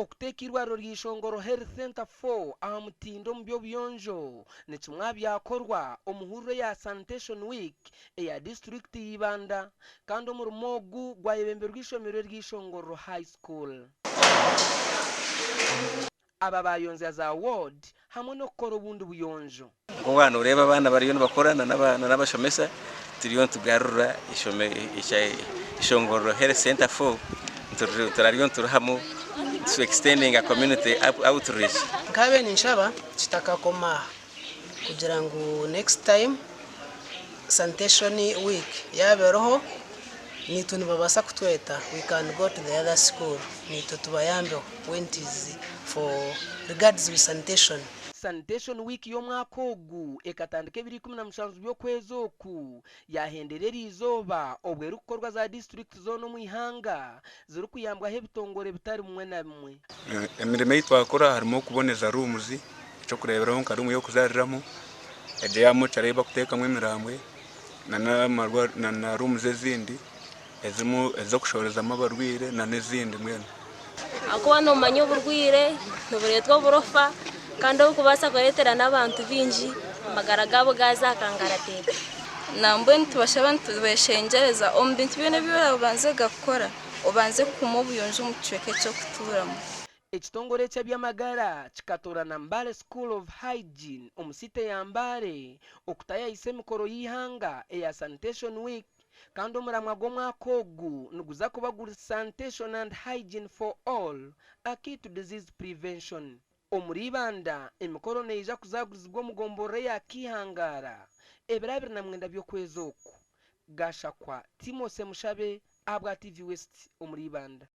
Okuteeka eirwariro rya Ishongoro Health Centre 4 aha mutindo omu by'obuyonjo ni kimwe aha byakorwa omu hururu eya Sanitation Week eya disiturikiti ya Ibanda kandi omurimo ogu gwayebemberwa eishomero erya Ishongororo High School. Aba bayonzya za ward hamwe n'okukora obundi buyonjo. Nk'owaaba nooreeba abaana bariyo nibakora n'abashomesa turiyo nitugarura Ishongororo Health Centre 4 turariyo niturihamu tu extendinga community outreach. Nkabe ninshaba kitakakoma aha kugira ngu next time sanitation week yaaba eriho naitwe nibabaasa kutweta we can go to the other school naitwe tubayambeho when it is for regards with sanitation. Sanitation Week y'omwaka ogu ekatandika ebiro 17 by'okwezi oku yahendera eriizooba obwo erikukorwa za disiturikiti zoona omu ihanga zirikuyambwaho ebitongore bitari bimwe na bimwe. Emirimo ei twakora harimu okuboneza rooms, eky'okureeberaho nka room y'okuzaariramu, egyo eya mochari ei barikuteekamu emirambwe na rooms ezindi ez'okushororezamu abarwaire n'ezindi mbwenu. Ahakuba noomanya oburwaire nibureetwa oburofa kandi oburikubaasa kureetera n'abantu baingi amagara gaabo gaaza aha kangaratete. Nambwenu nitubashaba nitubeshengyereza omu bintu byona ebi orabanzega kukora obanze kukuuma obuyonjo omu kicweka eki orikutuuramu. Ekitongore eky'eby'amagara kikatoorana Mbale School of Hygiene omu site ya Mbale okutayayisa emikoro y'eihanga eya Sanitation Week kandi omuramwa gw'omwaka ogu niguza kuba guri Sanitation and Hygiene for All, A Key to Disease Prevention. Omuri Ibanda, emikoro neija kuzagurizibwa omu gomborora eya Kihangara ebiro 29 by'okwezi oku. Gashakwa Timothy Mushabe ahabwa TV West omuri Ibanda.